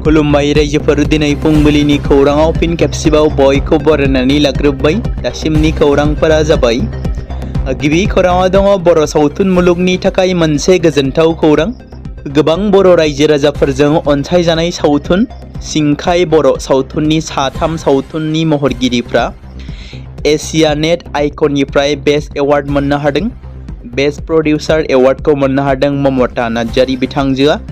खुलुमबाय रायजोफोर दिनै फुंबिलिनि खौराङाव फिन खेबसेबाव बयखौ बरायनानै लाग्रोबाय। दासिमनि खौरांफोरा जाबाय। गिबि खौराङाव दङ बर' सावथुन मुलुगनि थाखाय मोनसे गोजोनथाव खौरां। गोबां बर' रायजो राजाफोरजों अनसायजानाय सावथुन सिंखाय बर' सावथुननि साथाम सावथुननि महरगिरिफ्रा एशियानेट आइकननिफ्राय बेस्ट एवार्ड मोननो हादों। बेस्ट प्रडिउसार एवार्डखौ मोननो हादों ममता नार्जारी बिथांजोआ।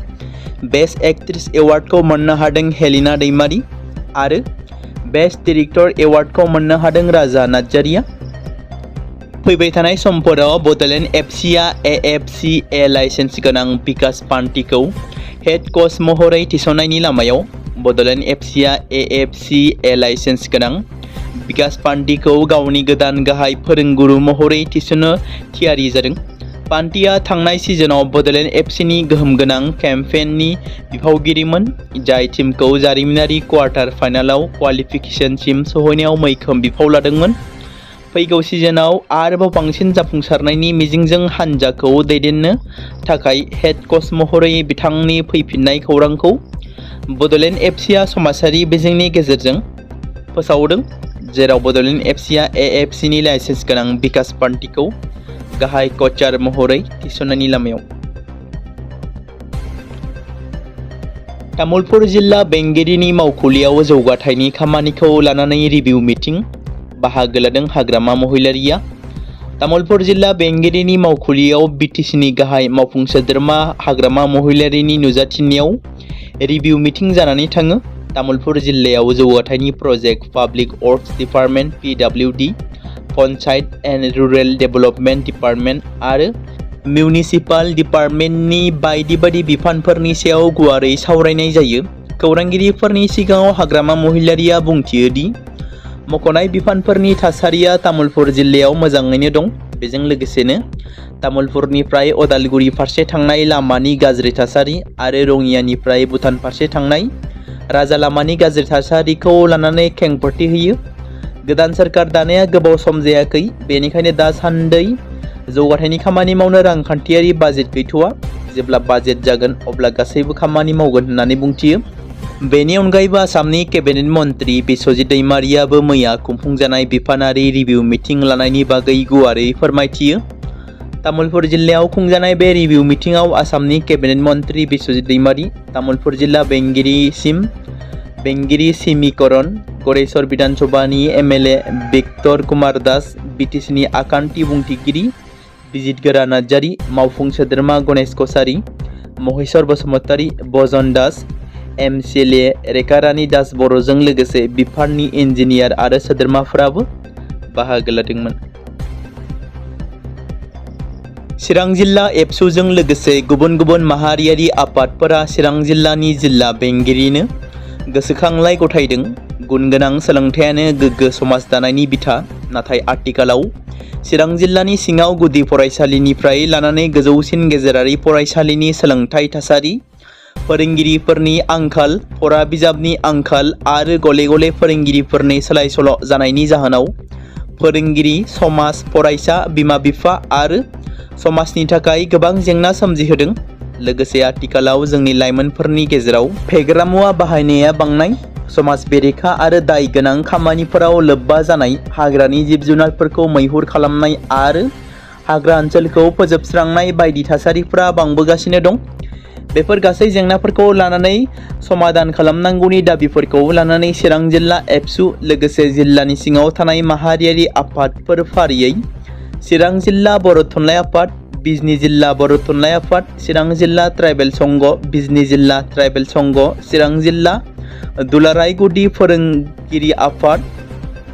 बेस्ट एक्ट्रेस एवार्डखौ मोननो हादों हेलिना दैमारी आरो बेस्ट डिरेक्टर एवार्डखौ मोननो हादों राजा नार्जारीया। फैबाय थानाय समफोराव बड'लेण्ड एफसीआ AFCA लाइसेन्स गोनां बिकास पान्टिखौ हेड कच महरै थिसननायनि लामायाव। बड'लेण्ड एफसीआ AFCA लाइसेन्स गोनां बिकास पान्टिखौ गावनि गोदान गाहाय फोरोंगुरु महरै थिसननो थियारि जादों। पान्टिया थांनाय सिजनाव बड'लेण्ड एफसीनि गोहोम गोनां केम्पेइननि बिफावगिरिमोन, जाय टीमखौ जारिमिनारि क्वार्टार फाइनालाव क्वालिफिकेशनसिम सौहैनायाव मैखोम बिफाव लादोंमोन। फैगौ सिजनाव आरोबाव बांसिन जाफुंसारनायनि मिजिंजों हानजाखौ दैदेननो थाखाय हेड कच महरै बिथांनि फैफिननाय खौरांखौ बड'लेण्ड एफसीआ समाजारि बिजोंनि गेजेरजों फोसावदों, जेराव बड'लेण्ड एफसीआ AFCनि लाइसेन्स गोनां बिकास पान्टिखौ गाहाय कचार महरै थिसननायनि लामायाव। तामुलपुर जिल्ला बेंगिरिनि मावखुलियाव जौगाथायनि खामानिखौ लानानै रिभिउ मिटिं। बाहागो लादों हाग्रामा महिलारिया। तामुलपुर जिल्ला बेंगिरिनि मावखुलियाव BTCनि गाहाय मावफुं सोद्रोमा हाग्रामा महिलारिनि नुजाथिनायाव रिभिउ मिटिं जानानै थाङो। तामुलपुर जिल्लायाव जौगाथायनि project, public works department PWD, panchayat and rural development department आरो मिउनिसिपाल डिपार्टमेन्टनि बायदि बायदि बिफानफोरनि सायाव गुवारै सावरायनाय जायो। खौरांगिरिफोरनि सिगाङाव हाग्रामा महिलारिया बुंथियो दि मख'नाय बिफानफोरनि थासारिया तामुलपुर जिल्लायाव मोजाङैनो दं। बेजों लोगोसेनो तामुलपुरनिफ्राय अदालगुरि फारसे थांनाय लामानि गाज्रि थासारि आरो रङियानिफ्राय भुटान फारसे थांनाय राजा लामानि गाज्रि थासारिखौ लानानै खेंफोरथि होयो। गोदान सोरखार दानाया गोबाव सम जायाखै, बेनिखायनो दासान्दै जौगाथायनि खामानि मावनो रांखान्थियारि बाजेट गैथ'वा। जेब्ला बाजेट जागोन अब्ला गासैबो खामानि मावगोन होननानै बुंथियो। बेनि अनगायैबो आसामनि केबिनेट मन्त्रि बिस्वजित दैमारियाबो मैया खुंफुंजानाय बिफानारि रिभिउ मिटिं लानायनि बागै गुवारै फोरमायथियो। तामुलपुर जिल्लायाव खुंजानाय बे रिभिउ मिटिंआव आसामनि केबिनेट मन्त्रि बिस्वजित दैमारी, तामुलपुर जिल्ला बेंगिरि सिमिकरन, गरेस्वर विधानसभानि MLA बिक्टर कुमार दास, BTCनि आखान्थि बुंथिगिरि बिजितगोरा नार्जारी, मावफुं सोद्रोमा गणेश कसारी, महेश्वर बसुमतारी, भजन दास, MCLA रेखारानी दास बर'जों लोगोसे बिफाननि इन्जिनियार आरो सोद्रोमाफोराबो बाहागो लादोंमोन। चिरां जिल्ला एबसुजों लोगोसे गुबुन गुबुन माहारियारि आफादफोरा चिरां जिल्लानि जिल्ला बेंगिरिनो गोसोखांलाय गथायदों। गुन गोनां सोलोंथायानो गोग्गो समाज दानायनि बिथा। नाथाय आथिखालाव चिरां जिल्लानि सिङाव गुदि फरायसालिनिफ्राय लानानै गोजौसिन गेजेरारि फरायसालिनि सोलोंथाइ थासारि, फोरोंगिरिफोरनि आंखाल, फरा बिजाबनि आंखाल आरो गले गले फोरोंगिरिफोरनि सोलाय सोल' जानायनि जाहोनाव फोरोंगिरि, समाज, फरायसा, बिमा बिफा आरो समाजनि थाखाय गोबां जेंना सोमजिहोदों। लोगोसे आथिखालाव जोंनि लाइमोनफोरनि गेजेराव फेग्रा मुवा बाहायनाया बांनाय, समाज बेरेखा आरो दाय गोनां खामानिफोराव लोब्बा जानाय, हाग्रानि जिब जुनारफोरखौ मैहुर खालामनाय आरो हाग्रा ओनसोलखौ फोजोबस्रांनाय बायदि थासारिफोरा बांबोगासिनो दं। बेफोर गासै जेंनाफोरखौ लानानै समाधान खालामनांगौनि दाबिफोरखौ लानानै चिरां जिल्ला एबसु लोगोसे जिल्लानि सिङाव थानाय माहारियारि आफादफोर फारियै चिरां जिल्ला बर' थुनलाइ आफाद, बिजनी जिल्ला बर' थुनलाइ आफाद, चिरां जिल्ला ट्राइबेल संघ, बिजनी जिल्ला ट्राइबेल संघ, चिरां जिल्ला दुलाराय गुदि फोरोंगिरि आफाद,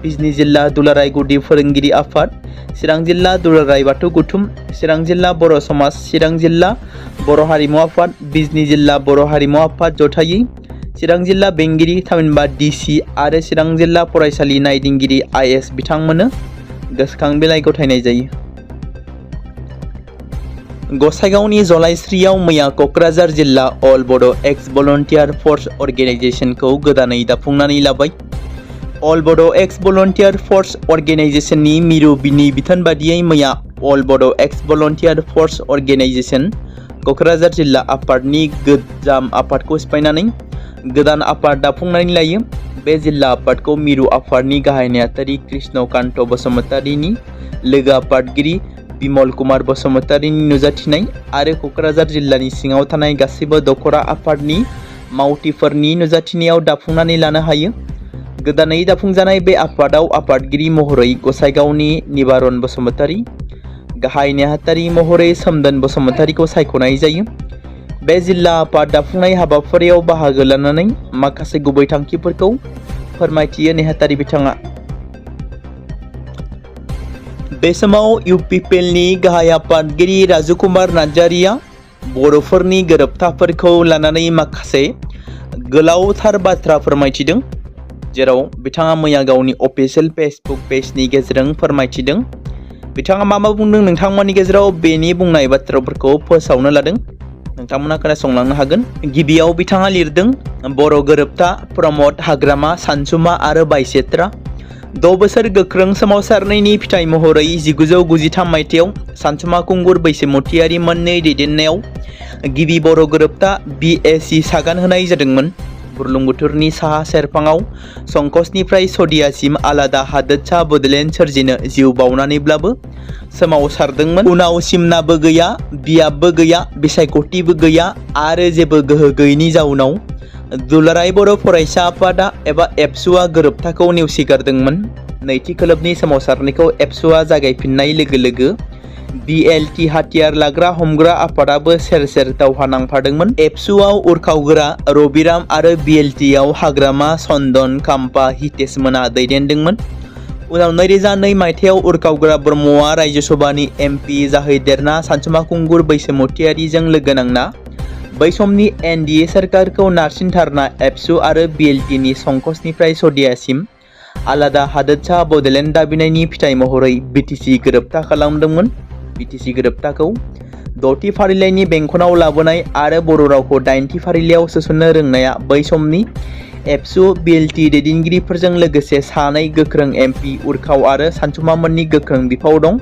बिजनी जिल्ला दुलाराय गुदि फोरोंगिरि आफाद, चिरां जिल्ला दुलाराय बाथौ गुथुम, चिरां जिल्ला बर' समाज, चिरां जिल्ला बर' हारिमु आफाद, बिजनी जिल्ला बर' हारिमु आफाद जथायै, चिरां जिल्ला बेंगिरि थामहिनबा DC आरो चिरां जिल्ला फरायसालि नायदिंगिरि IS बिथांमोननो गोसोखां बिलाइ गथायनाय जायो। गसाइगावनि जलाइस्रियाव मैया क'क्राझार जिल्ला अल बड' एक्स भलन्टियार फर्स अर्गेनाइजेसनखौ गोदानै दाफुंनानै लाबाय। अल बड' एक्स भलन्टियार फर्स अर्गेनाइजेसननि मिरु बिथोन बादियै मैया अल बड' एक्स भलन्टियार फर्स अर्गेनाइजेसन क'क्राझार जिल्ला आफादनि गोजाम आफादखौ सिफायनानै गोदान आफाद दाफुंनानै लायो। बे जिल्ला आफादखौ मिरु आफादनि गाहाय नेहाथारि कृष्णकान्त बसुमतारीनि लोगो आफादगिरि बिमल कुमार बसुमतारीनि नुजाथिनाय आरो क'क्राझार जिल्लानि सिङाव थानाय गासैबो दखरा आफादनि मावथिफोरनि नुजाथिनायाव दाफुंनानै लानो हायो। गोदानै दाफुंजानाय बे आफादाव आफादगिरि महरै गसाइगावनि निबारन बसुमतारी, गाहाय नेहाथारि महरै सोमदोन बसुमतारीखौ सायख'नाय जायो। बे जिल्ला आफाद दाफुंनाय हाबाफारियाव बाहागो लानानै माखासे गुबै थांखिफोरखौ फोरमायथियो नेहाथारि बिथाङा। बे समाव इउपिपिएलनि गाहाय आफादगिरि राजुकुमार नार्जारिया बर'फोरनि गोरोबथाफोरखौ लानानै माखासे गोलावथार बाथ्रा फोरमायथिदों, जेराव बिथाङा मैया गावनि अफिसियेल फेसबुक पेजनि गेजेरजों फोरमायथिदों। बिथाङा मा बुंदों नोंथांमोननि गेजेराव बेनि बुंनाय बाथ्राफोरखौ फोसावनो लादों, नोंथांमोना खोनासंलांनो हागोन। गिबियाव बिथाङा लिरदों, बर' गोरोबथा, प्रमद, हाग्रामा, सानसुमा आरो बायसेत्रा 6 बोसोर गोख्रों सोमावसारनायनि फिथाइ महरै 1993 मायथाइयाव सानसुमा खुंगुर बैसोमुथियारि मोननै दैदेननायाव गिबि बर' गोरोबथा BAC सागान होनाय जादोंमोन। बुरलुंबुथुरनि साहा सेरफाङाव संकसनिफ्राय सदियासिम आलादा हादोरसा बड'लेण्ड सोरजिनो जिउ बावनानैब्लाबो सोमावसारदोंमोन। उनाव सिमनाबो गैया, बियाबबो गैया, बिसायख'थिबो गैया आरो जेबो गोहो गैयैनि जाउनाव दुलाराय बर' फरायसा आफादा एबा एबसुआ गोरोबथाखौ नेवसिगारदोंमोन। नैथि खोलोबनि सोमावसारनायखौ एबसुआ जागायफिननाय लोगो लोगो BLT हाथियार लाग्रा हमग्रा आफादाबो सेर सेर दावहा नांफादोंमोन। एबसुआव उरखावगोरा रबिराम आरो BLTआव हाग्रामा, चन्दन, काम्पा, हितेश मोना दैदेनदोंमोन। उनाव 2002 मायथाइयाव उरखावगोरा ब्रह्मआ रायजो सभानि MP जाहैदेरना सानसुमा खुंगुर बैसोमुथियारिजों लोगो नांना बै समनि NDA सोरखारखौ नारसिनथारना एबसु आरो BLTनि संकसनिफ्राय सदियासिम आलादा हादोरसा बड'लेण्ड दाबिनायनि फिथाइ महरै BTC गोरोबथा खालामदोंमोन। BTC गोरोबथाखौ 6थि फारिलाइनि बेंखनाव लाबोनाय आरो बर' रावखौ 8थि फारिलाइयाव सोसननो रोंनाया बै समनि एबसु BLT दैदेनगिरिफोरजों लोगोसे सानै गोख्रों MP उरखाव आरो सानसुमामोननि गोख्रों बिफाव दं।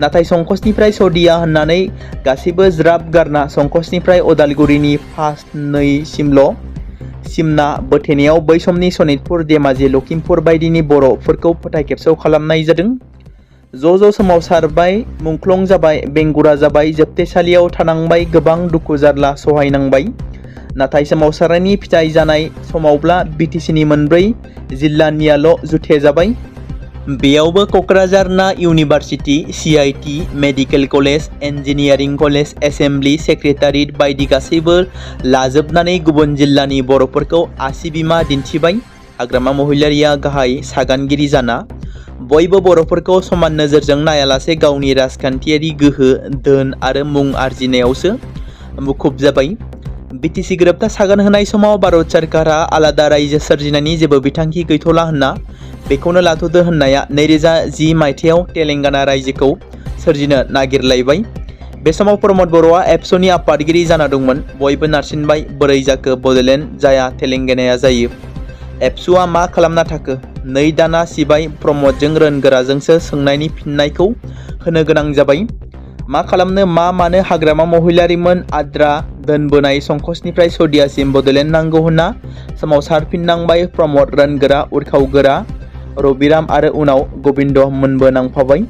नाथाय संकसनिफ्राय सदिया होननानै गासैबो ज्राब गारना संकसनिफ्राय अदालगुरिनि फास्ट 2 सिमल' सिमना बोथेनायाव बै समनि सनितपुर, धेमाजि, लखिमपुर बायदिनि बर'फोरखौ फोथायखेबस' खालामनाय जादों। ज' सोमावसारबाय, मुंख्लं जाबाय, बेंगुरा जाबाय, जोबथेसालियाव थानांबाय, गोबां दुखु जारला सहायनांबाय। नाथाय सोमावसारनायनि फिथाइ जानाय समावब्ला BTCनि 4 जिल्लानियाल' जुथे जाबाय। बेयावबो क'क्राझारना university, CIT, medical college, engineering college, assembly, secretariat बायदि गासैबो लाजोबनानै गुबुन जिल्लानि बर'फोरखौ आसि बिमा दिन्थिबाय। हाग्रामा महिलारिया गाहाय सागानगिरि जाना बयबो बर'फोरखौ समान नोजोरजों नायालासे गावनि राजखान्थियारि गोहो, धोन आरो मुं आरजिनायावसो मुखुब जाबाय। BTC गोरोबथा सागान होनाय समाव भारत सरकारा आलादा रायजो सोरजिनायनि जेबो बिथांखि गैथ'ला होनना बेखौनो लाथ'दो होननाया 2010 मायथाइयाव तेलेंगाना रायजोखौ सोरजिनो नागिरलायबाय। बे समाव प्रमद बर'आ एबसुनि आफादगिरि जाना दंमोन। बयबो नारसिनबाय, बोरै जाखो बड'लेण्ड जाया तेलेंगानाया जायो। एबसुआ मा खालामना थाखो? 2 दाना सिबाय, प्रमदजों रोनगोराजोंसो सोंनायनि फिननायखौ होनो गोनां जाबाय। मा खालामनो मा मानो हाग्रामा महिलारिमोन आद्रा दोनबोनाय संकसनिफ्राय सदियासिम बड'लेण्ड नांगौ होनना सोमावसारफिननांबाय। प्रमद, रोनगोरा, उरखावगोरा रबिराम आरो उनाव गबिन्द मोनबो नांफाबाय।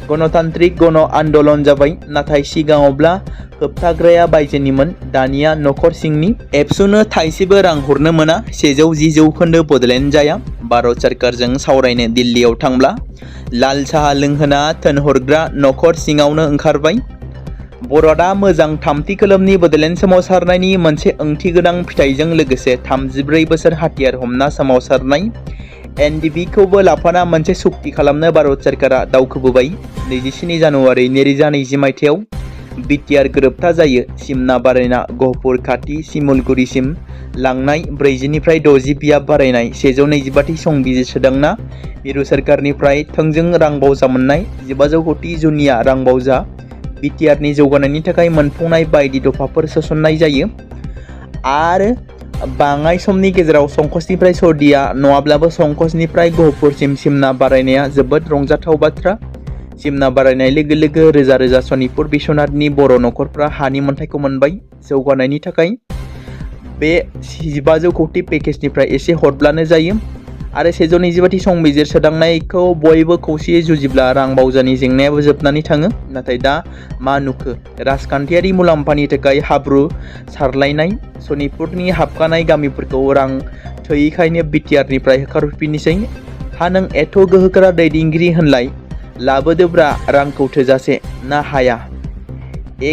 गणतान्त्रिक गण आन्दलन जाबाय। नाथाय सिगाङावब्ला होबथाग्राया बायजोनिमोन, दानिया नखर सिंनि। एबसुनो थाइसेबो रां हरनो मोना। 110% बड'लेण्ड जाया। भारत सरकारजों सावरायनो दिल्लीयाव थांब्ला लाल साहा लोंहोना थोनहरग्रा नखर सिङावनो ओंखारबाय। बर'आ मोजां 3थि खोलोबनि बड'लेण्ड सोमावसारनायनि मोनसे ओंथिगोनां फिथाइजों लोगोसे 34 बोसोर हाथियार हमना सोमावसारनाय NDB-खौबो लाफाना मोनसे सुक्ति खालामनो भारत सरकारा दावखोबोबाय। 27 जानुवारि 2020 मायथाइयाव Btr गोरोबथा जायो। सिमना बारायना गहपुर खाथि सिमुलगुरिसिम लांनाय, 40निफ्राय 60 बियाब बारायनाय, 125थि संबिजिर सोदांना मिरु सरकारनिफ्राय थोंजों रांबावजा मोननाय, 1500 कोटि जुनिया रांबावजा, Btr-नि जौगानायनि थाखाय मोनफुंनाय बायदि दफाफोर सोसननाय जायो। आरो बाङाय समनि गेजेराव संकसनिफ्राय सदिया नङाब्लाबो संकसनिफ्राय गहपुरसिम सिमना बारायनाया जोबोद रंजाथाव बाथ्रा। सिमना बारायनाय लोगो लोगो रोजा रोजा सनितपुर बिश्वनाथनि बर' नखरफ्रा हानि मोनथायखौ मोनबाय। जौगानायनि थाखाय बे 1500 कौटि पेकेजनिफ्राय एसे हरब्लानो जायो आरो 125 संबिजिर सोदांनायखौ बयबो खौसेयै जुजिब्ला रां बावजानि जेंनायाबो जोबनानै थाङो। नाथाय दा मा नुखो? राजखान्थियारि मुलाम्फानि थाखाय हाब्रु सारलायनाय, सनितपुरनि हाबखानाय गामिफोरखौ रां थोयैखायनो बिटिआरनिफ्राय होखारहरफिननोसै। हा नों एथ' गोहोगोरा दैदेनगिरि होनलाय लाबोदोब्रा रांखौ थोजासे ना हाया?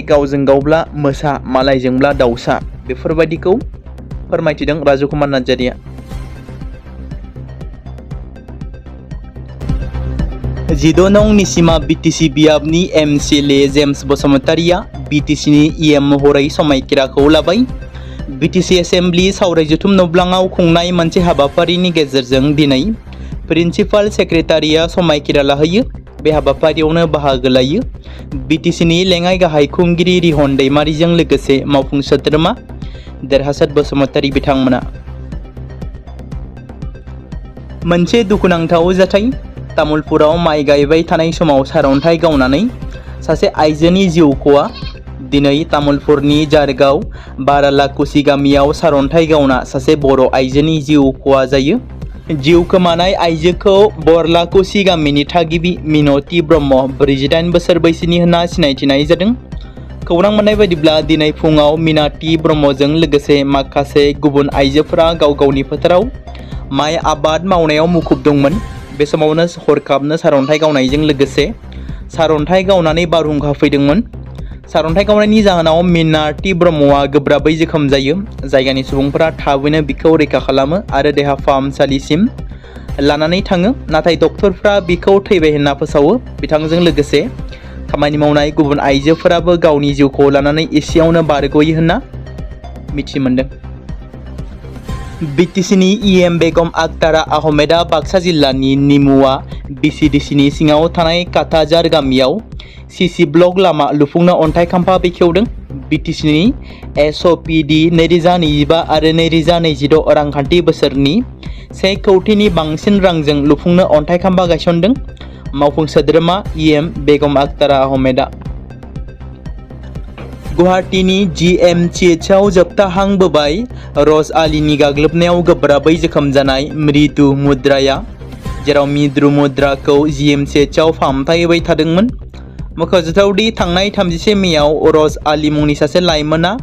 गावजों गावब्ला मोसा, मालायजोंब्ला दाउसा, बेफोरबायदिखौ फोरमायथिदों राजकुमार नार्जारिया। 16 नं निसिमा बिटिसि बियाबनि एमसिएलए जेम्स बसुमतारिया बिटिसिनि इएम महरै समायखिराखौ लाबाय। बिटिसि एसेम्ब्लि सावराय जथुम नब्लाङाव खुंनाय मोनसे हाबाफारिनि गेजेरजों दिनै प्रिन्सिपाल सेक्रेटारिया समायखिरा लाहैयो। बे हाबाफारियावनो बाहागो लायो बिटिसिनि लेङाइ गाहाय खुंगिरि रिहन दैमारिजों लोगोसे मावफुं सोद्रोमा देरहासात बसुमतारि बिथांमोना। मोनसे दुखुनांथाव जाथाय। तामुलपुराव माइ गायबाय थानाय समाव सारअन्थाइ गावनानै सासे आइजोनि जिउ खहा। दिनै तामुलपुरनि जारगाव बारालाकुसि गामियाव सारअन्थाइ गावना सासे बर' आइजोनि जिउ खहा जायो। जिउ खोमानाय आइजोखौ बरलाकुसि गामिनि थागिबि मिनति ब्रह्म 48 बोसोर बैसोनि होनना सिनायथिनाय जादों। खौरां मोननाय बायदिब्ला दिनै फुङाव मिनति ब्रह्मजों लोगोसे माखासे गुबुन आइजोफोरा गाव गावनि फोथाराव माइ आबाद मावनायाव मुखुब दंमोन। बे समावनो हरखाबनो सारअन्थाइ गावनायजों लोगोसे सारअन्थाइ गावनानै बारहुंखा फैदोंमोन। सारअन्थाइ गावनायनि जाहोनाव मिनति ब्रह्मआ गोब्राबै जोखोम जायो। जायगानि सुबुंफोरा थाबैनो बिखौ रैखा खालामो आरो देहा फाहामसालिसिम लानानै थाङो। नाथाय डक्टरफ्रा बिखौ थैबाय होनना फोसावो। बिथांजों लोगोसे खामानि मावनाय गुबुन आइजोफोराबो गावनि जिउखौ लानानै एसेयावनो बारग'यो होनना मिथि मोनदों। बिटिसिनि इएम बेगम आक्तारा आहमेदा बाक्सा जिल्लानि निमुवा बिसिडिसिनि सिङाव थानाय काटाजार गामियाव सिसि ब्लक लामा लुफुंनो अन्थाइ खाम्फा बेखेवदों। बिटिसिनि एसअपिडि 2025 आरो 2026 रांखान्थि बोसोरनि 1 कौटिनि बांसिन रांजों लुफुंनो अन्थाइ खाम्फा गायसनदों। मावफुं सोद्रोमा इएम बेगम आक्तारा आहमेदा। गुवाहाटीनि GMCHआव जोबथा हां बोबाय रज आलीनि गाग्लोबनायाव गोब्राबै जोखोम जानाय मृदु मुद्राया, जेराव मृदु मुद्राखौ GMCHआव फाहामथाय होबाय थादोंमोन। मख'जाथावदि थांनाय 31 मेयाव रज आली मुंनि सासे लाइमोना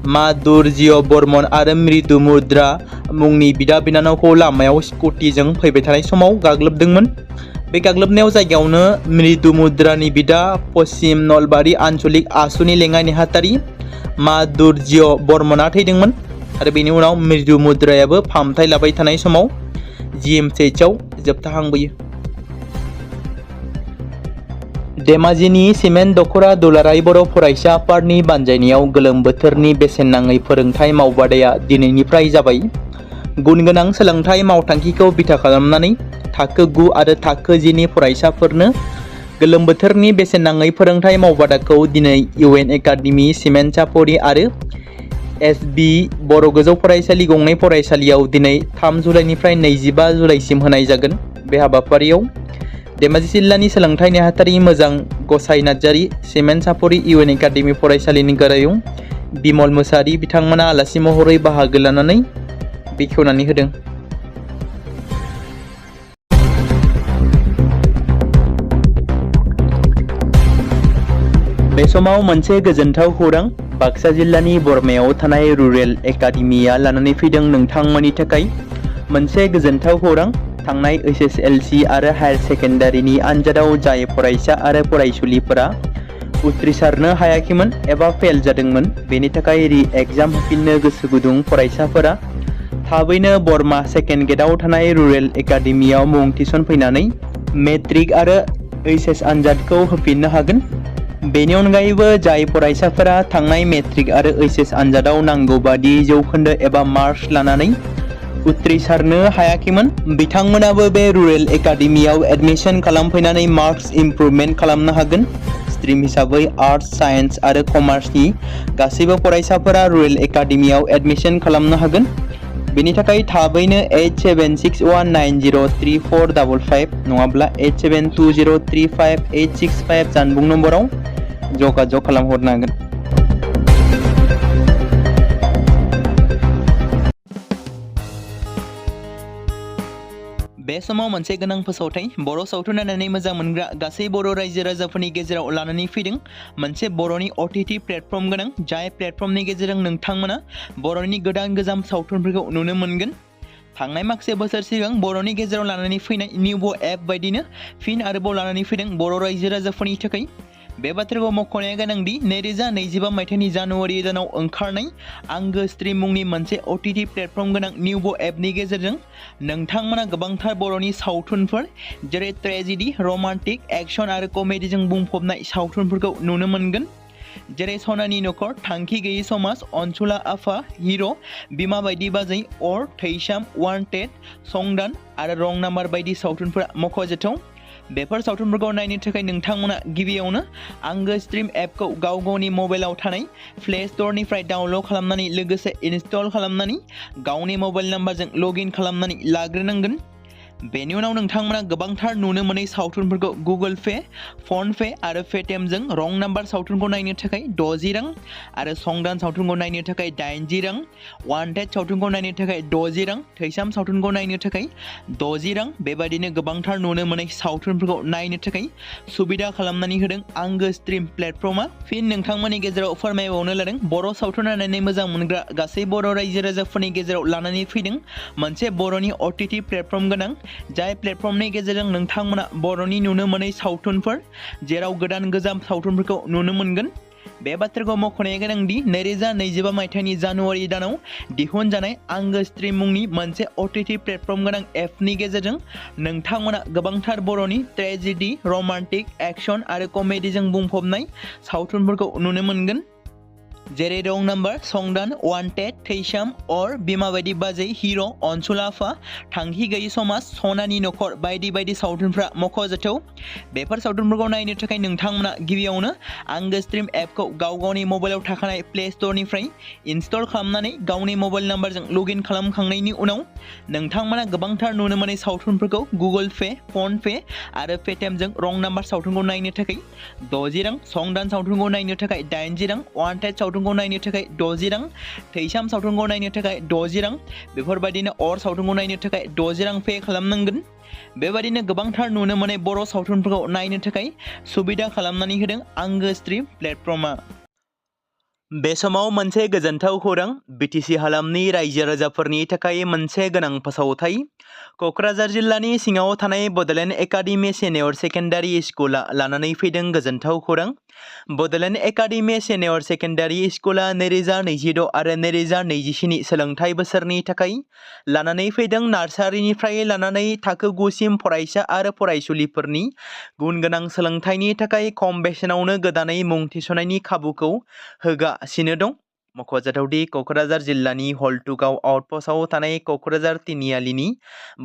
माधुर्य बर्मन आरो मृदु मुद्रा मुंनि बिदा बिनानावखौ लामायाव स्कुटिजों फैबाय थानाय समाव गाग्लोबदोंमोन। बे गाग्लोबनायाव जायगायावनो मृदु मुद्रानि बिदा पश्चिम नलबारि आन्चलिक आसुनि लेङाइ नेहाथारि माधुर्य बर्मना थैदोंमोन आरो बेनि उनाव मृदु मुद्रायाबो फाहामथाय लाबाय थानाय समाव GMCHआव जोबथा हां बोयो। धेमाजिनि सिमेन्ट दख'रा दुलाराय बर' फरायसा आफादनि बानजायनायाव गोलोम बोथोरनि बेसेन नाङै फोरोंथाय मावबादाया दिनैनिफ्राय जाबाय। गुन गोनां सोलोंथाय मावथांखिखौ बिथा खालामनानै थाखो 9 आरो थाखो 10 नि फरायसाफोरनो गोलोम बोथोरनि बेसेन नाङै फोरोंथाय मावबादाखौ दिनै UN एकाडेमि सिमेन्ट चापरि आरो SB बर' गोजौ फरायसालि गंनै फरायसालियाव दिनै 3 जुलाइनिफ्राय 25 जुलाइसिम होनाय जागोन। बे हाबाफारियाव धेमाजि जिल्लानि सोलोंथाय नेहाथारि मोजां गसाइ नार्जारि, सिमेन्ट चापरि UN एकाडेमि फरायसालिनि गोरायुं बिमल मुसाहारि बिथांमोना आलासि महरै बाहागो लानानै बेखेवनानै होदों। बे समाव मोनसे गोजोनथाव खौरां बाक्सा जिल्लानि बरमायाव थानाय रुरेल एकाडेमिया लानानै फैदों नोंथांमोननि थाखाय मोनसे गोजोनथाव खौरां। थांनाय HSLC आरो हायार सेकेन्डारिनि आनजादाव जाय फरायसा आरो फरायसुलिफोरा उथ्रिसारनो हायाखैमोन एबा फेल जादोंमोन, बेनि थाखाय रि-एग्जाम होफिननो गोसो गुदुं फरायसाफोरा थाबैनो बरमा सेकेन्ड गेटआव थानाय रुरेल एकाडेमियाव मुं थिसनफैनानै मेट्रिक आरो HS आनजादखौ होफिननो हागोन। बेनि अनगायैबो जाय फरायसाफोरा थांनाय मेट्रिक आरो HS आनजादाव नांगौ बादि जौखोन्दो एबा मार्क्स लानानै उथ्रिसारनो हायाखैमोन, बिथांमोनाबो बे रुरेल एकाडेमियाव एडमिशन खालामफैनानै मार्क्स इमप्रुभमेन्ट खालामनो हागोन। स्ट्रिम हिसाबै आर्ट्स, साइन्स आरो कमार्सनि गासैबो फरायसाफोरा रुरेल एकाडेमियाव एडमिशन खालामनो हागोन। बेनि थाखाय थाबैनो 8761903455 नङाब्ला 87203585 जानबुं नम्बराव जगाजग खालामहरनो हागोन। बे समाव मोनसे गोनां फोसावथाय बर' सावथुन नायनानै मोजां मोनग्रा गासै बर' रायजो राजाफोरनि गेजेराव लानानै फैदों मोनसे बर'नि OTT प्लेटफर्म गोनां जाय प्लेटफर्मनि गेजेरजों नोंथांमोना बर'नि गोदान सावथुनफोरखौ नुनो मोनगोन। थांनाय माखासे बोसोर सिगां बर'नि गेजेराव लानानै फैनाय निउबो एप बायदिनो फिन आरोबाव लानानै फैदों बर' रायजो राजाफोरनि थाखाय। बे बाथ्राखौ मख'नाया गोनांदि 2025 मायथाइनि जानुवारि दानाव ओंखारनाय आंगो स्ट्रीम मुंनि मोनसे OTT प्लेटफर्म गोनां निउबो एपनि गेजेरजों नोंथांमोना गोबांथार बर'नि सावथुनफोर जेरै ट्रेजेडी, रमान्टिक, एक्शन आरो कमेडीजों बुंफबनाय सावथुनफोरखौ नुनो मोनगोन। जेरै सनानि नखर, थांखि गैयै समाज, अनसुला आफा, हिर', बिमा बायदि बाजै, अर, थैसाम, वान्टेड, संदान आरो रं नाम्बार बायदि सावथुनफोरा मख'जाथाव। बेफोर सावथुनफोरखौ नायनो थाखाय नोंथांमोना गिबियावनो आंगो स्ट्रीम एपखौ गावनि मबाइलाव थानाय प्ले स्ट'रनिफ्राय डाउनल'ड खालामनानै लोगोसे इनस्टल खालामनानै गावनि मबाइल नाम्बारजों लगइन खालामनानै लाग्रोनांगोन। बेनि उनाव नोंथांमोना गोबांथार नुनो मोनै सावथुनफोरखौ गुगोल पे, फन पे आरो पेटिएमजों रं नाम्बार सावथुनखौ नायनो थाखाय 60 रां आरो संदान सावथुनखौ नायनो थाखाय 80 रां, वान्टेड सावथुनखौ नायनो थाखाय 60 रां, थैसाम सावथुनखौ नायनो थाखाय 60 रां बेबायदिनो गोबांथार नुनो मोनै सावथुनफोरखौ नायनो थाखाय सुबिदा खालामनानै होदों आंगो स्ट्रीम प्लेटफर्मा। फिन नोंथांमोननि गेजेराव फोरमायबावनो लादों बर' सावथुन नायनानै मोजां मोनग्रा गासै बर' रायजो राजाफोरनि गेजेराव लानानै फैदों मोनसे बर'नि OTT प्लेटफर्म गोनां जाय प्लेटफर्मनि गेजेरजों नोंथांमोना बर'नि नुनो मोनै सावथुनफोर जेराव गोजाम सावथुनफोरखौ नुनो मोनगोन। बे बाथ्राखौ मख'नाया गोनांदि 2025 मायथाइनि जानुवारि दानाव दिहुनजानाय आंगो स्ट्रीम मुंनि मोनसे OTT प्लेटफर्म गोनां एपनि गेजेरजों नोंथांमोना गोबांथार बर'नि ट्रेजेडी, रमान्टिक, एक्शन आरो कमेडीजों बुंफबनाय सावथुनफोरखौ नुनो मोनगोन। जेरै रं नाम्बार, संदान, वान्टेड, थैसाम, अर, बिमा बायदि बाजै, हिर', अनसुला आफा, थांखि गैयै समाज, सनानि नखर बायदि बायदि सावथुनफ्रा मख'जाथाव। बेफोर सावथुनफोरखौ नायनो थाखाय नोंथांमोना गिबियावनो आंगो स्ट्रीम एपखौ गावनि मबाइलाव थाखानाय प्ले स्ट'रनिफ्राय इनस्टल खालामनानै गावनि मबाइल नाम्बारजों लगइन खालामखांनायनि उनाव नोंथांमोना गोबांथार नुनो मोनै सावथुनफोरखौ गुगोल पे, फन पे आरो पेटिएमजों रं नाम्बार सावथुनखौ नायनो थाखाय 60 रां, संदान सावथुनखौ नायनो थाखाय 80 रां, वान्टेड सावथुनखौ नायनो थाखाय 60 रां, थैसाम सावथुनखौ नायनो थाखाय 60 रां बेफोरबायदिनो अर सावथुनखौ नायनो थाखाय 60 रां पे खालामनांगोन। बेबायदिनो गोबांथार नुनो मोनै बर' सावथुनफोरखौ नायनो थाखाय सुबिदा खालामनानै होदों आंगो स्ट्रीम प्लेटफर्मा। बे समाव मोनसे गोजोनथाव खौरां BTC हालामनि रायजो राजाफोरनि थाखाय मोनसे गोनां फोसावथाय। क'क्राझार जिल्लानि सिङाव थानाय बड'लेण्ड एकाडेमि सिनियर सेकेन्डारि स्कुला लानानै फैदों गोजोनथाव खौरां। बड'लेण्ड एकाडेमि सिनियर सेकेन्डारि स्कुला 2026 आरो 2027 सोलोंथाइ बोसोरनि थाखाय लानानै फैदों नार्सारिनिफ्राय लानानै थाखो 9 सिम फरायसा आरो फरायसुलिफोरनि गुन गोनां सोलोंथाइनि थाखाय खम बेसेनावनो गोदानै मुं थिसननायनि खाबुखौ होगासिनो दं। मख'जाथावदि क'क्राझार जिल्लानि हल्टुगाव आउटपस्टआव थानाय क'क्राझार तिनिआलिनि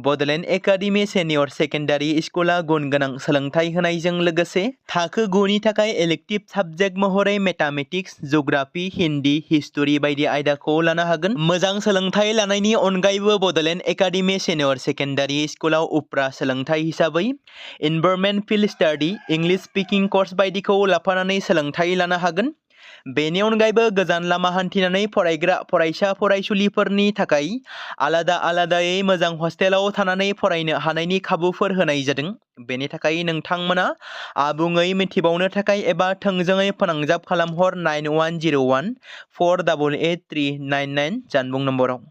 बड'लेण्ड एकाडेमि सिनियर सेकेन्डारि स्कुला गुन गोनां सोलोंथाइ होनायजों लोगोसे थाखो 9 नि थाखाय इलेक्टिभ साबजेक्ट महरै मेथामेटिक्स, जिअ'ग्राफि, हिन्दी, हिस्टरि बायदि आयदाखौ लानो हागोन। मोजां सोलोंथाइ लानायनि अनगायैबो बड'लेण्ड एकाडेमि सिनियर सेकेन्डारि स्कुलाव उफ्रा सोलोंथाइ हिसाबै environment field study, English speaking course बायदिखौ लाफानानै सोलोंथाइ लानो हागोन। बेनि अनगायैबो गोजान लामा हान्थिनानै फरायग्रा फरायसा फरायसुलिफोरनि थाखाय आलादायै मोजां हस्टेलाव थानानै फरायनो हानायनि खाबुफोर होनाय जादों। बेनि थाखाय नोंथांमोना आबुङै मिथिबावनो थाखाय एबा थोंजोङै फोनांजाब खालामहर 9101 488 399 जानबुं नम्बराव।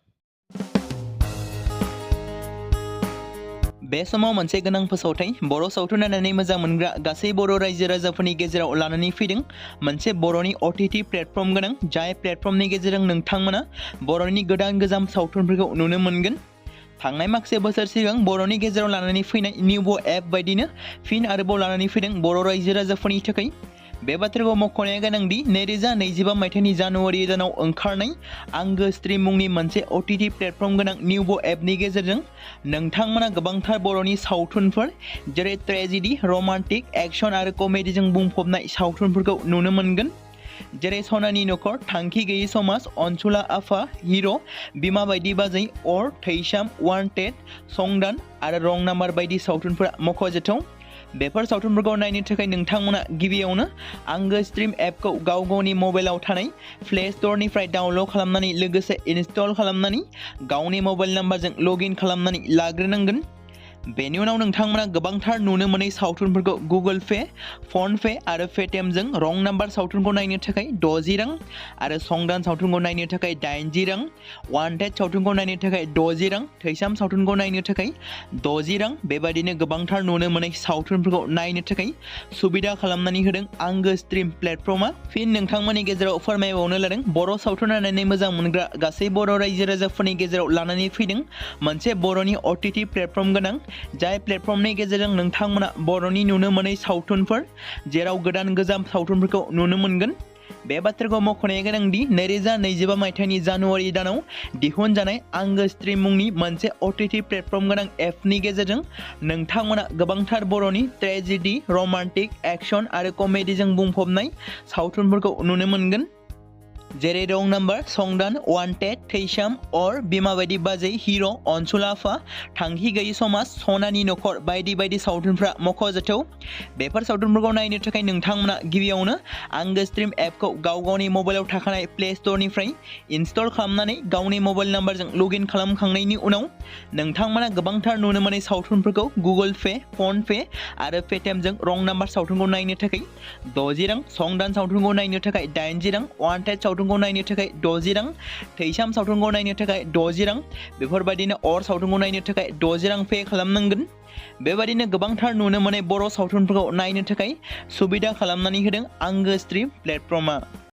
बे समाव मोनसे गोनां फोसावथाय बर' सावथुन नायनानै मोजां मोनग्रा गासै बर' रायजो राजाफोरनि गेजेराव लानानै फैदों मोनसे बर'नि OTT प्लेटफर्म गोनां जाय प्लेटफर्मनि गेजेरजों नोंथांमोना बर'नि गोदान सावथुनफोरखौ नुनो मोनगोन। थांनाय माखासे बोसोर सिगां बर'नि गेजेराव लानानै फैनाय निउबो एप बायदिनो फिन आरोबाव लानानै फैदों बर' रायजो राजाफोरनि थाखाय। बे बाथ्राखौ मख'नाया गोनांदि 2025 मायथाइनि जानुवारि दानाव ओंखारनाय आंगो स्ट्रीम मुंनि मोनसे OTT प्लेटफर्म गोनां निउबो एपनि गेजेरजों नोंथांमोना गोबांथार बर'नि सावथुनफोर जेरै ट्रेजेडी, रमान्टिक, एक्शन आरो कमेडीजों बुंफबनाय सावथुनफोरखौ नुनो मोनगोन। जेरै सनानि नखर, थांखि गैयै समाज, अनसुला आफा, हिर', बिमा बायदि बाजै, अर, थैसाम, वान्टेड, संदान आरो रं नाम्बार बायदि सावथुनफोरा मख'जाथाव। बेफोर सावथुनफोरखौ नायनो थाखाय नोंथांमोना गिबियावनो आंगो स्ट्रीम एपखौ गावनि मबाइलाव थानाय प्ले स्ट'रनिफ्राय डाउनल'ड खालामनानै लोगोसे इनस्टल खालामनानै गावनि मबाइल नाम्बारजों लगइन खालामनानै लाग्रोनांगोन। बेनि उनाव नोंथांमोना गोबांथार नुनो मोनै सावथुनफोरखौ गुगोल पे, फन पे आरो पेटिएमजों रं नाम्बार सावथुनखौ नायनो थाखाय 60 रां आरो संदान सावथुनखौ नायनो थाखाय 80 रां, वान्टेड सावथुनखौ नायनो थाखाय 60 रां, थैसाम सावथुनखौ नायनो थाखाय 60 रां बेबायदिनो गोबांथार नुनो मोनै सावथुनफोरखौ नायनो थाखाय सुबिदा खालामनानै होदों आंगो स्ट्रिम प्लेटफर्मा। फिन नोंथांमोननि गेजेराव फोरमायबावनो लादों बर' सावथुन नायनानै मोजां मोनग्रा गासै बर' रायजो राजाफोरनि गेजेराव लानानै फैदों मोनसे बर'नि OTT प्लेटफर्म गोनां, जाय प्लेटफर्मनि गेजेरजों नोंथांमोना बर'नि नुनो मोनै सावथुनफोर जेराव गोदान गोजाम सावथुनफोरखौ नुनो मोनगोन। बे बाथ्राखौ मख'नाया गोनांदि 2025 मायथाइनि जानुवारि दानाव दिहुनजानाय आंगो स्ट्रिम मुंनि मोनसे OTT प्लेटफर्म गोनां एपनि गेजेरजों नोंथांमोना गोबांथार बर'नि ट्रेजेडि, रमान्टिक, एक्शन आरो कमेडिजों बुंफबनाय सावथुनफोरखौ नुनो मोनगोन। जेरै रं नाम्बार, संदान, वान्टेड, थैसाम, अर, बिमा बायदि बाजै, हिर', अनसुला आफा, थांखि गैयि समाज, सनानि नखर बायदि बायदि सावथुनफ्रा मख'जाथाव। बेफोर सावथुनफोरखौ नायनो थाखाय नोंथांमोना गिबियावनो आंगो स्ट्रिम एपखौ गावनि मबाइलाव थाखानाय प्ले स्ट'रनिफ्राय इनस्टल खालामनानै गावनि मबाइल नाम्बारजों लगइन खालामखांनायनि उनाव नोंथांमोना गोबांथार नुनो मोनै सावथुनफोरखौ गुगोल पे, फन पे आरो पेटिएमजों रं नाम्बार सावथुनखौ नायनो थाखाय 60 रां, संदान सावथुनखौ नायनो थाखाय 80 रां, वान्टेड सावथुनखौ नायनो थाखाय 60 रां, थैसाम सावथुनखौ नायनो थाखाय 60 रां बेफोरबायदिनो अर सावथुनखौ नायनो थाखाय 60 रां पे खालामनांगोन। बेबायदिनो गोबांथार नुनो मोनै बर' सावथुनफोरखौ नायनो थाखाय सुबिदा खालामनानै होदों आंगो स्ट्रिम प्लेटफर्मा।